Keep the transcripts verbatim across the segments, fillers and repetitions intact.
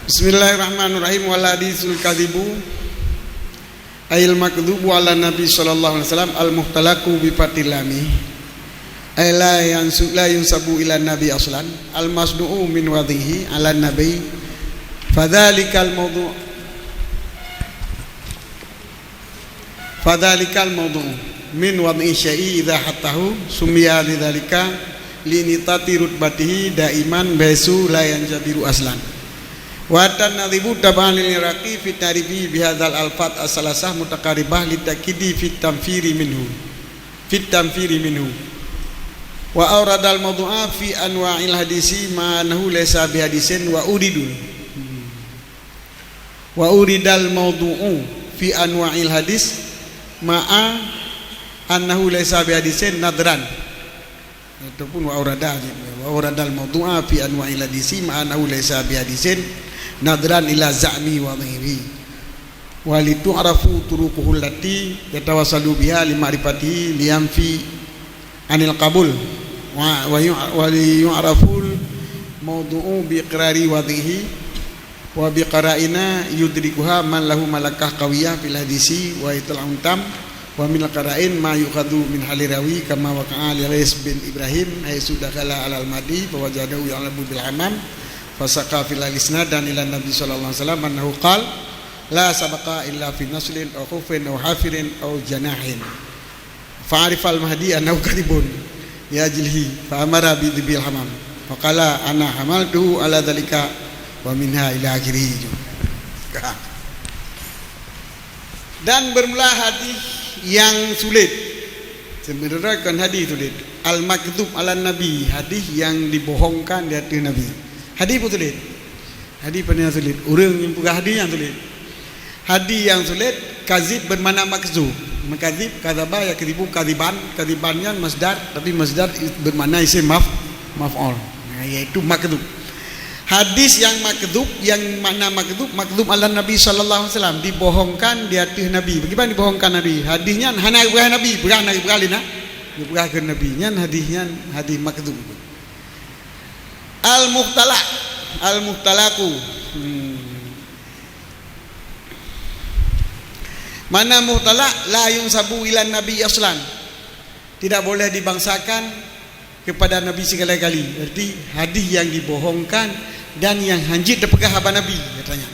Bismillahirrahmanirrahim. Wal hadisul kadzibu, ayil makdzubu ala Nabi sallallahu alaihi wasallam, al muhtalaqu bi fathil lami, ay la yansu-, la yunsabu ila Nabi aslan, al masnu'u min wadhihi ala Nabi, fadzalikal maudhu', fadzalikal maudhu'u min wad'i syai'i idza hattahu, summiya lidzalika li'inhitati rutbatihi daiman bihaitsu la yanjabiru aslan. Wa tanadhibu tab'an lil Iraqi fi ta'rifi bihadzal alfaz as-salasah mutaqaribah litakidi fit tanfiri minhu, fit tanfiri minhu. Wa auradal maudhu'a fi anwa'il hadisi ma annahu laisa bihadisin wa uridu. Wa uridal maudhu'u fi anwa'il hadis ma'a annahu laisa bihadisin nadran. Ataupun wa urada, wa uradal maudhu'a fi anwa'il hadisi ma'a annahu laisa bihadisin nadran ila za'mi wadhihi. Wa litu'rafu turuquhu allati yatawassalu biha li ma'rifatihi liyanfi anil qabul. Wa, wa yu-, wa liyu'raful maudhu'u bi iqrari wadhihi wa bi qara'ina yudrikuha man lahu malakah qawiyah fil hadisi wa itla'un tam, wa min qara'in ma yu'khadhu min hali rawi kama waqa'a li Qais bin Ibrahim haitsu dakhala alal Mahdi fa wajadahu ya'labu bil hamam fa saqa fil isnadan ila Nabi sallallahu alaihi wasallam annahu qala, la sabaqa illa fi naslin aw khuffin aw hafirin aw janahin. Fa'arifal Mahdi annahu qaribun li ajlihi fa amara bi dhibhil hamam. Fa qala, "Ana hamaltuhu ala dzalika wa minha ila akhirih." Dan bermula hadis yang sulit. Sebenarnya bukan hadis sulit. Al-makdzub ala Nabi, hadis yang dibohongkan di ateueh Nabi. Hadis pun sulit. Hadis pane nyang sulet. Ureuëng nyang peugah hadis nyang sulet. Hadis nyang sulet, kazib bermakna makzub. Makazib, kazaba, yakzibu, kaziban. Kaziban nyan masdar, tapi masdar is-, bermakna isim maf-, maf'ul. Nah, yaitu makzub. Hadis yang makzub, yang makna makzub, makzub ala Nabi sallallahu alaihi wasallam, dibohongkan di ateueh Nabi. Bagaimana dibohongkan Nabi? Hadis nyan hana geupeugah Nabi, peugah Nabi, peugah lé na-, geupeugah keu Nabi. Nyan hadis nyan hadis makzub. Al-muhtalaq, al-muhtalaqu. Hmm. Makna muhtalaq, la yunsabu ila Nabi aslan. Tidak boleh dibangsakan kepada Nabi sekali-kali. Berarti hadis yang dibohongkan dan yang hanjeuet teupeugah haba Nabi, katanya.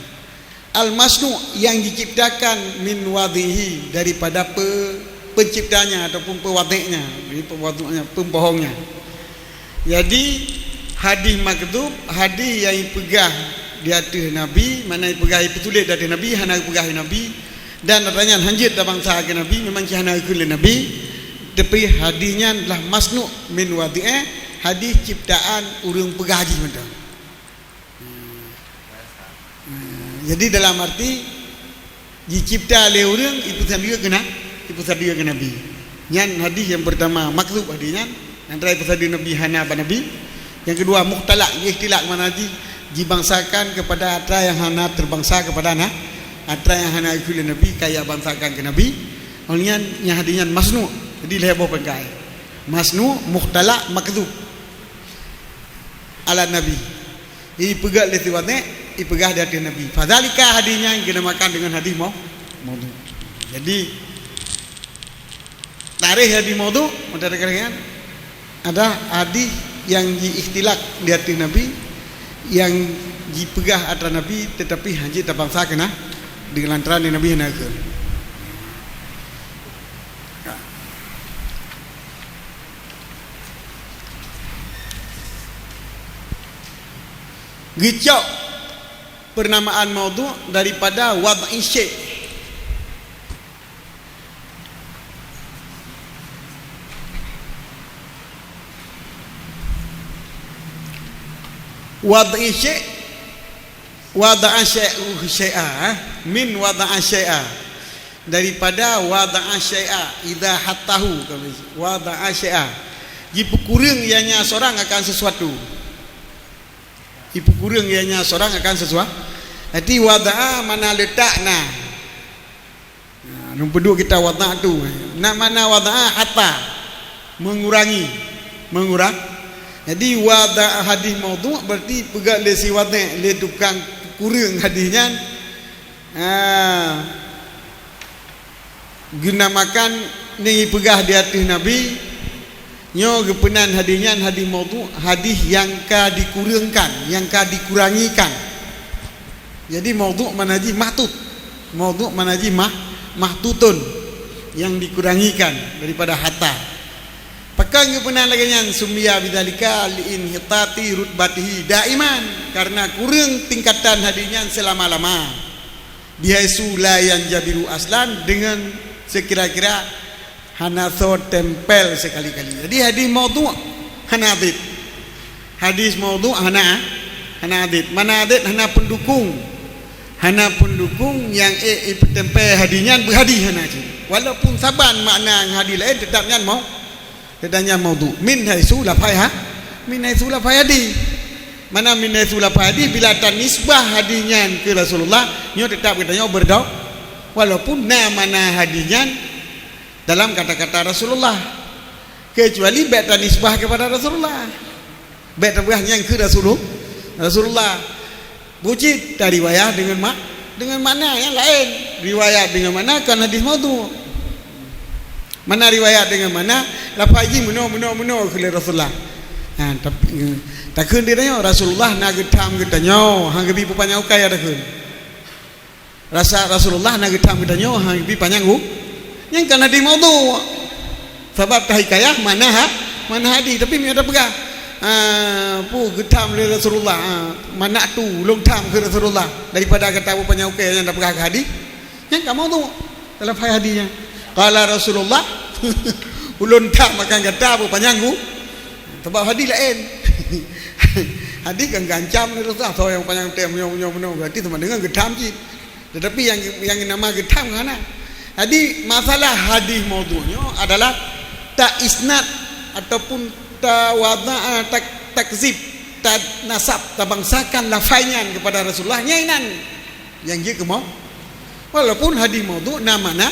Al-masnu' yang diciptakan min wadhihi, daripada pe-, penciptanya ataupun pewadhi'nya, jadi pewadhi'nya, pembohongnya. Jadi, hadis makdzub, hadis yang dipeugah di ateueh Nabi, makna dipeugah, dipeutuléh di ateueh Nabi, hana dipeugah lé Nabi, dan atra nyan hanjeuet tabangsa keu Nabi, memang cit hana geukheun lé Nabi, tapi hadis nyan adalah masnu' min wadhi'i, hadis ciptaan ureuëng peugah jih mantong. Hmm. Hmm. Jadi dalam arti dicipta lé ureuëng, ipeusadeue keu na-, ipeusadeue keu Nabi. Nyan hadis nyang pertama, makdzub hadis nyan, antara ipeusadeue Nabi hana bak Nabi. Yang kedua, mukhtalaq, ikhtilaq makna jih dibangsakan kepada atra nyang hana terbangsa kepada na-, atra nyang hana geukheun lé Nabi, ka ibangsakan keu Nabi. Oleh nyan, nyang hadis nyan masnu'. Jadi lhée boh pangkai. Masnu', mukhtalaq, makdzub. Ala Nabi. Ipeugah lé si wadhi', ipeugah di ateueh Nabi. Fadzalika hadis nyan geunamakan dengan hadis mau-, maudhu'. Jadi, tarikh hadis maudhu', meunan tarikh nyan, ada hadis yang jiikhtilaq di ateueh Nabi, yang jipeugah atra Nabi, tetapi hanjeuet tabangsa keu na-, di lantaran Nabi hana geukheun. Geucok peurnamaan maudhu' daripada wad'i syai'. Wad'i syai', wada'a syai'u syai'a, eh? Min wada'a syai'a. Daripada wada'a syai'a, idza hattahu, wada'a syai'a. Jipeukureueng ianya seorang akan sesuatu. Jipeukureueng ianya seorang akan sesuatu. Jadi wada'a makna letak na. Nah, lôn peuduek kita wada'a tu. Nak makna wada'a hatta. Mengurangi. Mengurang. Jadi wada'a hadis maudhu' berarti peugah lé si wadhi', lé tukang Kureueng hadih nyan, ha, geunamakan nyang jipeugah di ateueh Nabi, nyoe geupeunan hadih nyan hadih maudhu', hadih nyang ka dikureungkan, nyang ka dikurangikan. Jadi maudhu' makna jih mahtut. Maudhu' makna jih mah-, mahtutun, nyang dikurangikan daripada hata. Pakon geupeunan lagée nyan? Summiya bidzalika liinhitati rutbatihi daiman, karena kureueng tingkatan hadih nyan seulama-lama. Bihaitsu la yanjabiru aslan, deungon seukira-kira hana soe tempel seukali-kali. Jadi hadih maudhu' hana adit. Hadih maudhu' hana, hana adit. Makna adit? Hana peundukung. Hana peundukung nyang ék ipeutempel hadih nyan beuhadih, hana cit. Walaupun saban makna ngon hadih laén, teutap nyan mau-, teutap nyan maudhu'. Min haitsu lafai ha-, min haitsu lafai hadih. Makna min haitsu lafai hadih, bila tanisbah hadih nyan keu Rasulullah, nyoe teutap geutanyoe beurdo-, walaupun na makna hadih nyan dalam kata-kata Rasulullah. Keucuali bék tanisbah keupada Rasulullah. Bék tapeugah nyan keu Rasulu-, Rasulullah. Bucit tariwayat deungon mak-, deungon makna nyang laén. Riwayat deungon makna kon hadih maudhu'. Mana riwayat deungon makna, lafai jih meunoe, meunoe, meunoe keu lé Rasulullah. Ha, tapi, eh, takheun di tanyoe, Rasulullah na geutham geutanyoe, han geubi peupanyang ukai, takheun. Rasa Rasulullah na geutham geutanyoe, han geubi panyang u-, nyan kan hadih maudhu'. Sabab tahikayah makna ha-, makna hadih, tapi meunyoe tapeugah, ah, peue geutham lé Rasulullah, ah, mana'tu, ulôn tham keu Rasulullah, daripada gata peupanyang ukai nyang tapeugah keu hadih, nyan ka maudhu'. Dalam hadih nyan, qala Rasulullah, ulôn tham akan gata peupanyang u-, sabab hadih laén. Hadih kan geuancam lé Rasulullah, soe nyang panyang tem nyoe, nyoe, nyoe, berarti sama dengan geutham cit. Tetapi nyang, nyang nama geutham hana. Jadi, masalah hadih maudhu' nyoe adalah taisnad ataupun tawada-, tak-, takzib, tanasab, tabangsakan lafai nyan keupada Rasulullah, nyan inan nyang jeuet keu mau-, walaupun hadih maudhu' na makna,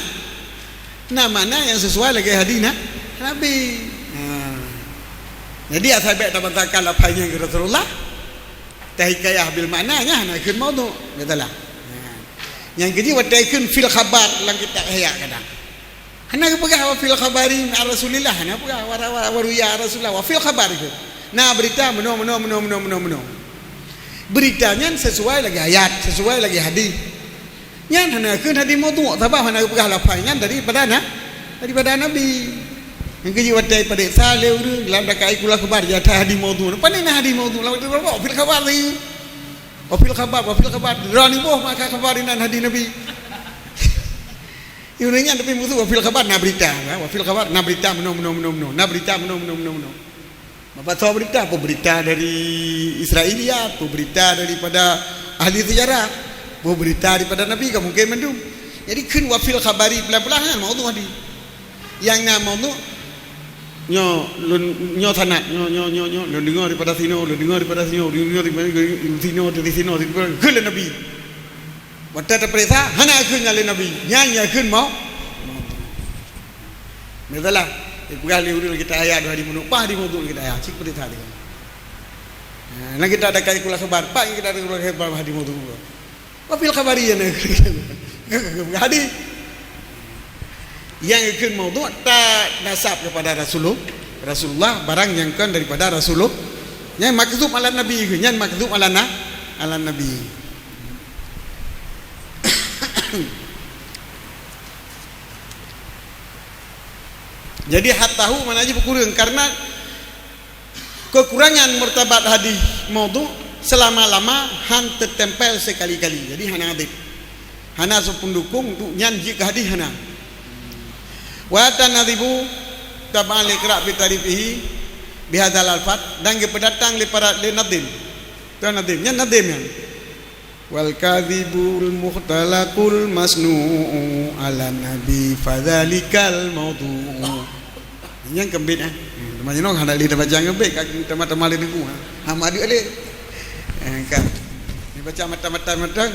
na makna nyang sesuai lagée hadih na-, Nabi. Ha. Jadi, asai bék tabangsakan lafai nyan keu Rasulullah, tahikayah bil makna, nyan hana kheun maudhu'. Beutôi lah. Ha. Nyang keujeuet watée kheun fil khabar lam kitab Ihya kadang. Hana geupeugah wa fil khabari an Rasulillah, hana peugah wa, wa, wa ruya Rasulullah, wa fil khabar kheun. Na beurita meunoe, meunoe, meunoe. Beurita nyan sesuai lagée ayat, sesuai lagée hadih. Nyan hana kheun hadih maudhu', sabab hana geupeugah lafai nyan daripada na-, daripada Nabi. Nyang keujeuet watée pareksa lé ureuëng lam dakai kula khabar, ya that hadih maudhu'. Pane na hadih maudhu'? Lam fil khabar tadi. Wa fil khabar, wa fil khabar. Droeneuh boh maka khabar inan hadih Nabi. Ureuëng nyan tapi musoh, wa fil khabar na beurita, ha? Wa fil khabar na beurita meunoe, meunoe, meunoe, meunoe. Na beurita meunoe, meunoe, meunoe, meunoe. Apa soe beurita? Apa beurita dari Israiliyat, apa beurita daripada ahli sejarah, apa beurita daripada Nabi, ka mungken mandum. Jadi kheun wa fil khabari peulaih-peulaih nyan maudhu' hadih. Nyang na maudhu' nyoe lôn, nyoe sanad, nyoe, nyoe, nyoe, nyoe, lôn deungoe daripada sinoe, lôn deungoe daripada sinoe, lôn deungoe daripada sinoe, dari sinoe, dari sinoe, kheun lé Nabi. Watée tapeuriksa, hana kheun nyan lé Nabi. Nyan nyang kheun mau-, maudhu'. Misalah, ipeugah lé ureuëng kitab Ihya dua ribu nyoe, bah di maudhu' kitab Ihya, cit peuriksa lé. Nah, na kitab dakai kula khabar, pat kitab dakai kula khabar bah di maudhu'. Wa fil khabari ya na. Hadih. Nyang kheun maudhu' tanasab keupada Rasulul-, Rasulullah, barang nyang kon daripada Rasulullah. Nyan makzub ala Nabi, nyan makzub ala na-, ala Nabi. Jadi, hattahu makna jih beukureueng, karena keukurangan martabat hadih maudhu' seulama-lama han teutempel seukali-kali. Jadi, hana adit. Hana soe peundukung untuk nyan jeuet keu hadih, hana. Wa atan nadhimu tab'an li Iqra' fi ta'rifihi bihadzal alfaz, dan geupeudatang lé para, lé nadhim. Tuan nadhim, nyan nadhim nyan. Wal kadzibul mukhtalaqul masnu'u 'alan nabi fadzalikal maudhu'u. Nyan keumbit, eh. Teuma nyoe hana lé tabaca ngon bit, ka teuma-teuma lé deungoe, ha. Hana adeuek lé. Eh, ka. Dibaca mata-mata mantong.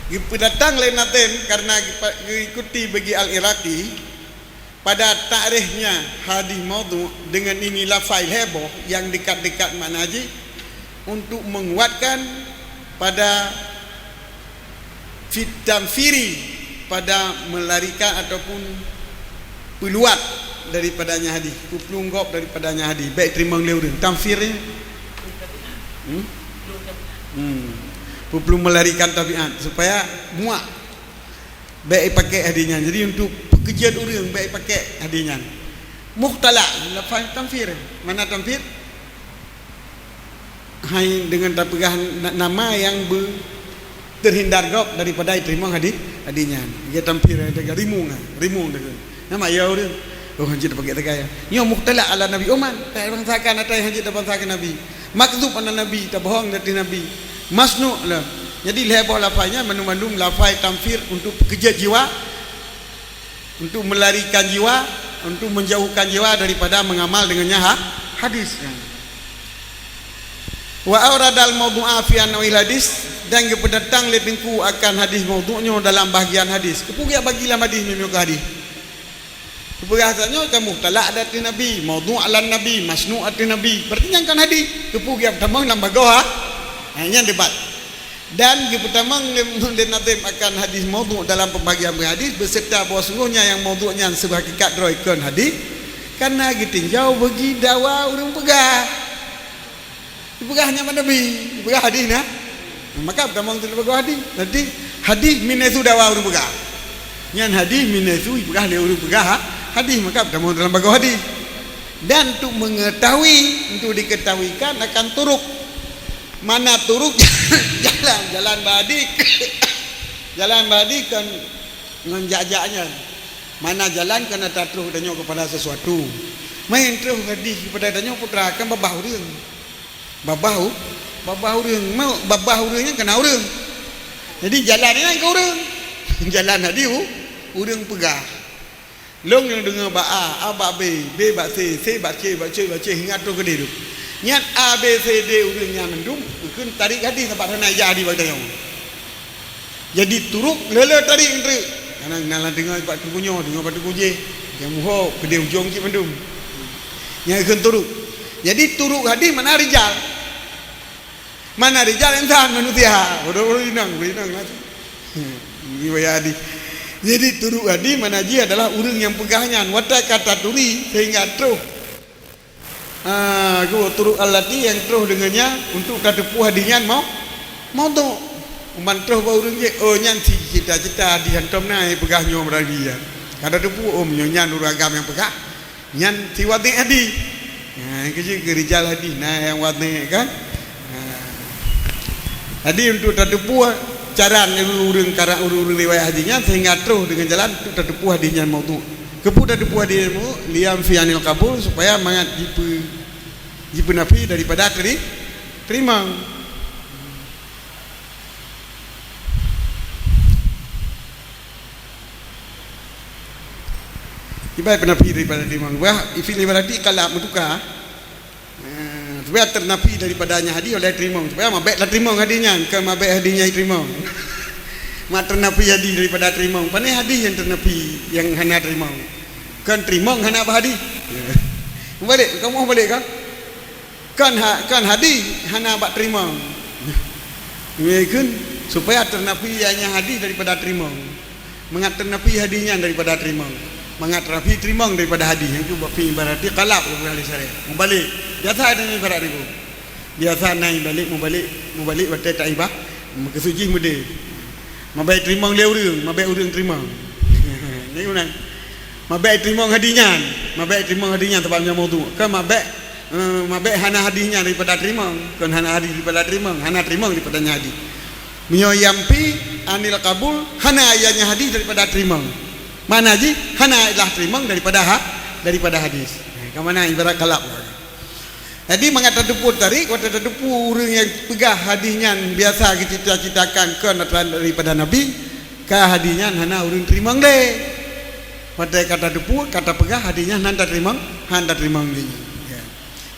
Geupeudatang lé nadhim karena geupa-, geuikuti bagi Al-Iraqi. Pada takrihnya hadih maudhu' dengan ini lafai lhée boh nyang dekat-dekat makna jih, untuk menguatkan pada fit tamfiri, pada melarikan ataupun peuluat daripadanya hadis, peuplueng gob daripadanya hadis, bèk teurimong lé ureueng. Tamfir nyan, hmm? Hmm. Peuplueng melarikan tabiat supaya muak. Bèk ipakék hadis nyan. Jadi, untuk peukeujeuet ureueng, bèk ipakék hadis nyan. Mukhtalaq, lafaz tamfir. Mana tamfir? Hai deungon tapeugah na-, nama nyang beu-, teuhindar gob daripada iteurimong hadis, hadis nyan. Geutamfir, rimueng, rimueng deungon. Nama ya ureueng? Oh, hanjeuet tapakék teuka ya. Nyoe mukhtalaq ala Nabi Uman, tabansakan ata hanjeuet tabansakan Nabi. Makdzub ala Nabi, tabohong ateueh Nabi. Masnu' lah. Jadi, lhèe boh lafaz nyan mandum-mandum lafaz tamfir untuk peukeujeuet jiwa, untuk melarikan jiwa, untuk menjauhkan jiwa daripada mengamal dengannya ha-, hadis. Wa auradal maudhu'a fi anwa'il hadis, dan geupeudatang lé Teungku akan hadis maudhu' nyoe dalam bahagian hadis. Keupeue geubagi lam hadis meunyoe keu hadis? Geupeugah tanyoe ka mukhtalaq ateueh Nabi, maudhu' alan Nabi, masnu' ateueh Nabi. Berarti nyan kan hadis. Keupeue geupeutamong lam bagoe ha-, ha, nyan debat. Dan geupeutamong lé, lé Nazim akan hadis maudhu' dalam pembagian hadis, beserta bahwa sungguhnya nyang maudhu' nyan seubeukeukat droe kon hadis, karena geutinjau bagi dawa ureueng peugah. Dipeugah nyan bak Nabi, dipeugah hadis na. Maka peutamong dalam bagoe hadis. Jadi, hadis min haitsu dawa ureueng peugah. Nyan hadis min haitsu dipeugah lé ureueng peugah ha-, hadis, maka peutamong dalam bagoe hadis. Dan untuk mengetahui, untuk diketahuikan akan turuk. Mana turuk jalan, jalan bak hadis. Jalan bak hadis kan ngon jak-jak nyan. Mana jalan kan ata troh tanyoe keupada sesuatu. Main troh hadis keupada tanyoe putra kan babah ureueng. Babah u-, babah ureueng. Mau babah ureueng nyan keunan ureueng. Jadi, jalan nyan keu ureueng. Jalan hadis u-, ureueng peugah. Lôn nyang deungoe bak A, A bak B, B bak C, C bak C, bak C, bak C, hingga troh keudeh tu. Nyan A, B, C, D ureueng nyan mandum, kheun tarék hadis, sabab hana ijak hadis bak tanyoe. Jadi, turuk lé-lé tarék treuk. Kadang na lam teungoh bak teungku nyoe, teungoh bak teungku jéh. Nyang muhô keudeh ujong cit mandum. Nyan kheun turuk. Jadi, turuk hadis makna rijal. Makna rijal insan, manusia. Bodoh-bodoh inong, bodoh inong lah. Hmm, riwayat hadis. Jadi, turuk hadis makna jih adalah ureueng nyang peugah nyan. Watèe ka taturi sehingga troh. Ah, geuh turuk allati nyang troh deungon nyan untuk tateupeue hadis nyan mau-, maudhu'. Uman troh bak ureueng jih, oh, nyan si cita-cita hadis hantom na, eh, peugah nyoe meurabi nyan. Ka tateupeue, oh, meunyoe nyan ureueng agam nyang peugah, nyan si wadhi' hadis. Nah, keu jih keu rijal hadis, na nyang wadhi' kan? Nah. Jadi, untuk tateupeue cara ureueng-ureueng karang, ureueng-ureueng riwayat hadis nyan, sehingga troh deungon jalan untuk tateupeue hadis nyan maudhu'. Keupeue tateupeue hadis nyan maudhu'? Liyanfi anil qabul, supaya mangat jipeu-, jipeunafi daripada teri-, teurimong. Ibarat peunafi daripada teurimong. Wah, fi'il ibarati qalab meutuka. Ah, supaya teunafi daripada nyang hadis oleh teurimong. Supaya mabèk lah teurimong hadis nyan, kon mabèk hadis nyan teurimong. Mak teunafi hadis daripada teurimong. Pane hadis nyang teunafi, nyang hana teurimong. Kon teurimong hana bak hadis. Mubalek, kamoe mubalek kan? Kon ha-, kon hadis hana bak teurimong. Nyan kheun supaya teunafi nyang hadis daripada teurimong. Mangat teunafi hadis nyan daripada teurimong. Mangat teunafi teurimong daripada hadis. Nyan keuh bak fi'il ibarati qalab, keu ahli syariah. Mubalek. Biasa ada ibarat nyan keuh. Biasa na ibalek, mubalek, mubalek watèe tak ibah. Meukeusut jih meudeh. Mabèk teurimong lé ureueng, mabèk ureueng teurimong. Nyan keuh nan. Mabèk teurimong hadis nyan, mabèk teurimong hadis nyan sabab nyan maudhu'. Kon mabèk, eh, mabèk hana hadis nyan daripada teurimong, kon hana hadis daripada teurimong, hana teurimong daripada nyan hadis. Meunyoe yanfi anil qabul, hana ayat nyan hadis daripada teurimong. Makna jih, hana lah teurimong daripada ha-, daripada hadis. Eh, ka mana ibarat qalab. Jadi, mangat tateupeue tarék, watèe tateupeue ureueng nyang peugah hadis nyan biasa geucita-citakan kon atra daripada Nabi, ka hadis nyan hana ureueng teurimong lé. Watèe ka tateupeue, ka tapeugah hadis nyan hana tateurimong, hana tateurimong lé. Ya.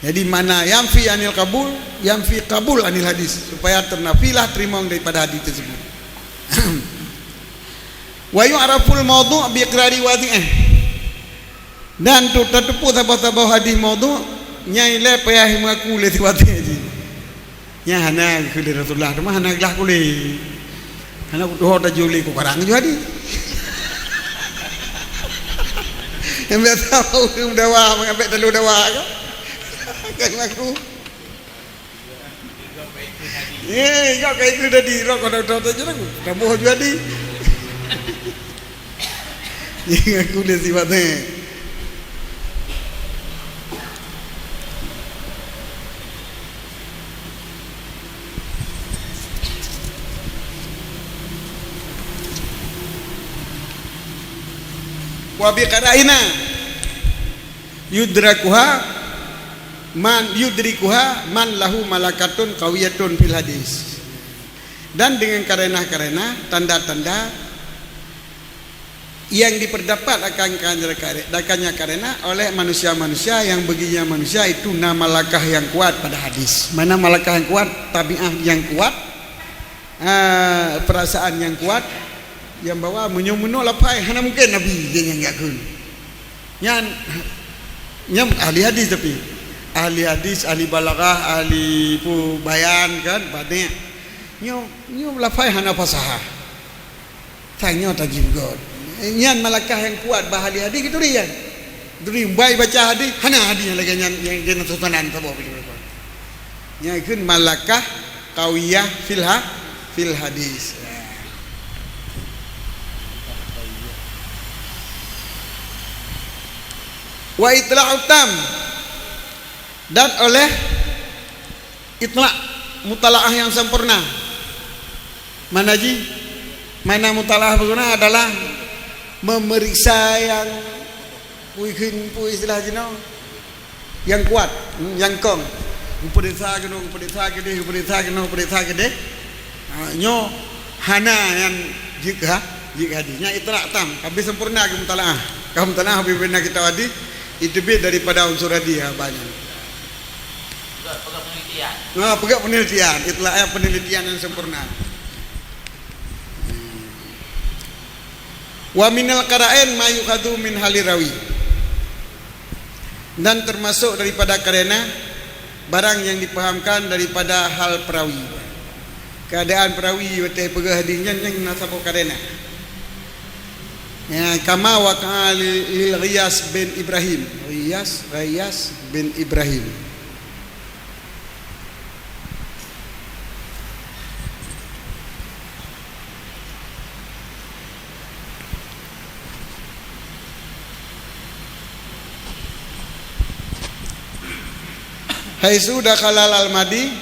Jadi, makna yanfi anil qabul, yanfi qabul anil hadis, supaya teunafilah teurimong daripada hadis tersebut. Wa yu'raful maudhu' bi iqrari wadhi'ih. Dan untuk tateupeue saboh-saboh hadis maudhu', nyan ilèe payah meuaku lé si wadhi' jih. Nyan hana geukheun lé Rasulullah, teuma hana glah kulét. Hana kutuho tajuli ku barang ju hadi. Nyang biasa ureuëng meudawa, meuabek talu dawa ka. Kan aku. Ye, kau kai tu tadi, rok kau dah tahu tajuli, taboh ju hadi. Nyang aku lé sifat nyan. Wa bi qada'ina yudrakuha man, yudrikuha man lahu malakatun qawiyatun fil hadis. Dan dengan karenah-karenah, tanda-tanda yang diperdapat akan, akan, akannya karena oleh manusia-manusia yang baginya manusia itu na malakah yang kuat pada hadis. Mana malakah yang kuat? Tabiat yang kuat, ah, perasaan yang kuat, yang bahwa meunyoe meunoe lafai hana mungkin Nabi dia yang yakun. Nyan, nyan ahli hadis tapi. Ahli hadis, ahli balaghah, ahli pu bayan kan, banyak. Nyoe, nyoe lafai hana fasahah. Tanyoe tajim göt. Nyan malakah nyang kuat bak ahli hadis geuturi nyan. Geuturi bai baca hadis, hana hadis nyang lagée nyan nyang keunan susanan saboh. Nyan kheun malakah qawiyah fil ha-, fil hadis. Wa itla'u tam, dan oleh itlaq, mutalaah yang sempurna. Mana ji? Mana mutalaah sempurna adalah memeriksa yang pui kheun pui istilah jinoe yang kuat, hmm, yang kong. Geupeuriksa keunoe, geupeuriksa keudeh, geupeuriksa keunoe, geupeuriksa keudeh. Ha, nyoe hana nyang jeuet keu ha-, jeuet keu hadis. Nyan itlaq tam, habéh sempurna keu mutalaah. Ka mutalaah habéh bina kitab hadis, iteubiet daripada unsur hadis, ha, banyak. Peugah penelitian. Ha, peugah penelitian, itlaq, eh, penelitian yang sempurna. Wa minal qara'in ma yukhadhu min hali rawi. Dan termasuk daripada karena barang yang dipahamkan daripada hal perawi. Keadaan perawi watée peugah hadis nyan nyang na saboh karena. Ya, kama waqa'a li-, lil Ghiyas bin Ibrahim. Ghiyas, Ghiyas bin Ibrahim. Haitsu dakhala al-Mahdi,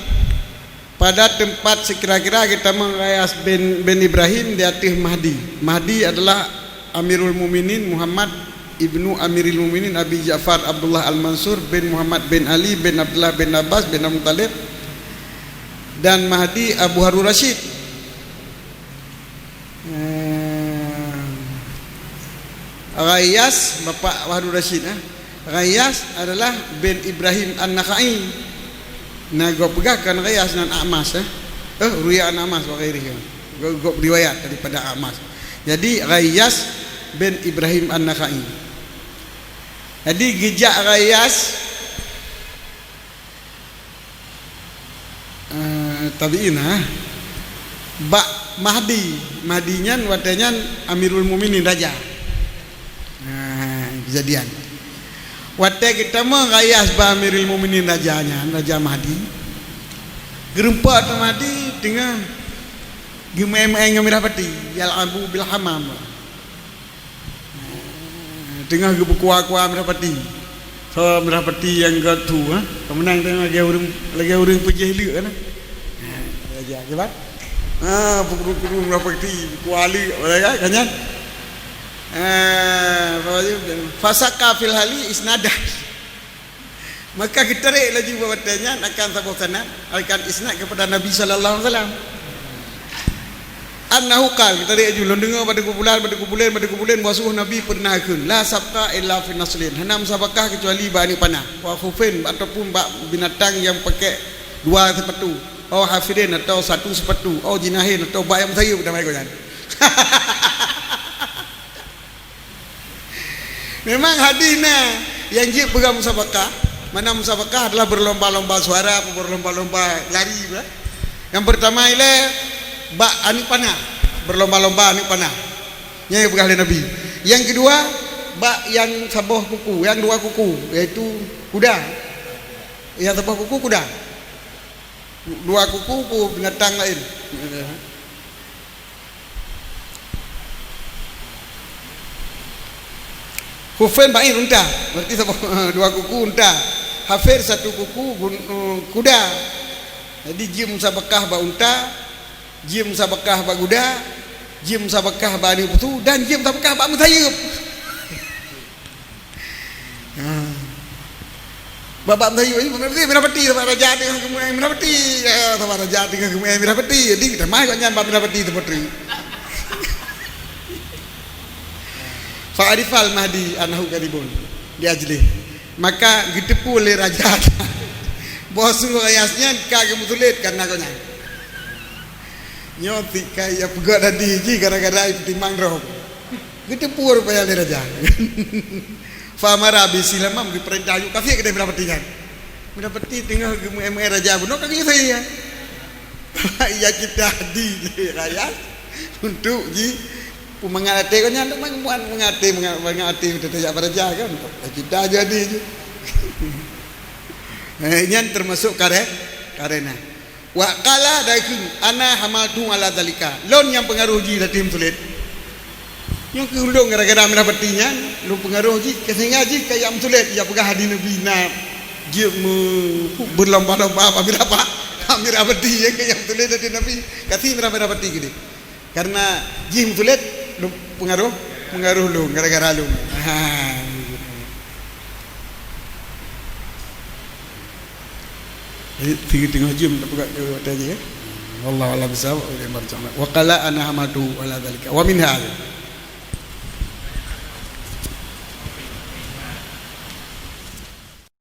pada teumpat sikira-kira geutamong Ghiyas bin, bin Ibrahim di ateueh Mahdi. Mahdi adalah Amirul Mukminin Muhammad ibnu Amiril Mukminin Abi Ja'far Abdullah Al-Mansur bin Muhammad bin Ali bin Abdullah bin Abbas bin Abdul Muttalib, dan Mahdi Abu Harun Rasyid. Eh, Ghiyas, bapak Harun Rasyid, eh. Ghiyas adalah bin Ibrahim An-Nakha'i. Nah, gob peugah kan Ghiyas nan A'mas, eh. Eh, ruya an A'mas wa ghairihi. Gob, gob riwayat daripada A'mas. Jadi, Ghiyas bin Ibrahim An-Nakha'i. Jadi, geujak Ghiyas, eh, tabi'in, ha. Bak Mahdi. Mahdi nyan watée nyan Amirul Mukminin raja. Nah, kejadian. Watée geutamong Ghiyas bak Amirul Mukminin raja nyan, Raja Mahdi. Geureumpok teuk Mahdi teungoh geumeu'en-meu'en ngon mirah pati, yal'abu bil hamam. Teungoh geubeukua-kua mirah pati. Soe mirah pati nyang geutu, ha? Keumeunang teungoh lagée ureuëng, lagée ureuëng peujeuh leuk, kan? Ha, raja, kiban? Ha, peukuru-kuru mirah pati, kua leuk, kan? Kan nyan? Ha, fasaka fil hali isnadah. Maka geutarek laju bak watée nyan akan saboh sanad, akan isnad kepada Nabi sallallahu alaihi wasallam. Annahu qal, geutarek laju, lôn deungoe bak Teungku Fulan, bak Teungku Fulan, bak Teungku Fulan, bahwa sungguh Nabi pernah kheun, "La sabqa illa fi naslin." Hana musabakah kecuali bak aneuëk panah, wa khuffain, ataupun bak binatang yang pakai dua sepatu, au hafirin, atau satu sepatu, au jinahin, atau bak nyang meusayeup, damai goyan. Memang hadis na nyang jeuet peugah musabakah, Mana musabakah adalah berlomba-lomba suara, berlomba-lomba lari, bah. Yang pertama ilée bak aneuk panah, berlomba-lomba aneuk panah. Nyang peugah lé Nabi. Yang kedua, bak yang saboh kuku, yang dua kuku, yaitu kuda. Yang saboh kuku kuda. Dua kuku ku binatang lain. Khufain ba'ir, unta. Berarti saboh, dua kuku unta. Hafir satu kuku gun-, kuda. Jadi jeuem sabakah bak unta, jeuem sabakah bak kuda, jeuem sabakah bak aneuk pusu dan jeuem sabakah bak meusayeup. Ha. Bak-bak meusayeup ni, mirah peti, mirah peti, saboh raja teungoh geumeu'en mirah peti. Ya, saboh raja teungoh geumeu'en mirah peti. Jadi, tamah gobnyan bak mirah peti teupeu treuk. Fa arifal Mahdi annahu kadhibun. Di ajlih. Maka geuteupeue lé raja boh suruh Ghiyas nyan ka geumeusulet kareuna gobnyan. Nyoe tikai ya peugah tadi jih gara-gara ipeutimang droe. Geuteupeue rupanya lé raja. Fa amara bi silamam, geupeurintah aju kafé keudeh mirah peti nyan. Mirah peti teungoh geumeu'en-meu'en raja bunoe ka geuyue saja. Ya kita di rakyat untuk ji peumangat até kau nyan, mangat mangat até, mangat, mangat até beutôi jak bak raja kan. Ya kita jadi je. Eh, nyan termasuk kare-, karena. Wa qala, dan kheun, "Ana hamaltu ala zalika." Lôn nyang peungaroh jih latih meusulet. Nyoe keuh ulôn gara-gara mirah peti nyan, lôn peungaroh jih, sehingga jih kajak meusulet, ya peugah hadih Nabi na jeuet meu-, berlomba-lomba bak mirah pa-, bak mirah peti, ya kajak meusulet latih Nabi. Kasih mirah-mirah peti keudeh. Karena jih meusulet, lôn peungaroh, peungaroh lôn, gara-gara lôn. Ha. Jadi, teungoh-teungoh jeuem tapeugah keu watèe jih, ya. Wallahu a'lam bissawab. Wa qala ana hamaltu ala dzalika. Wa minha.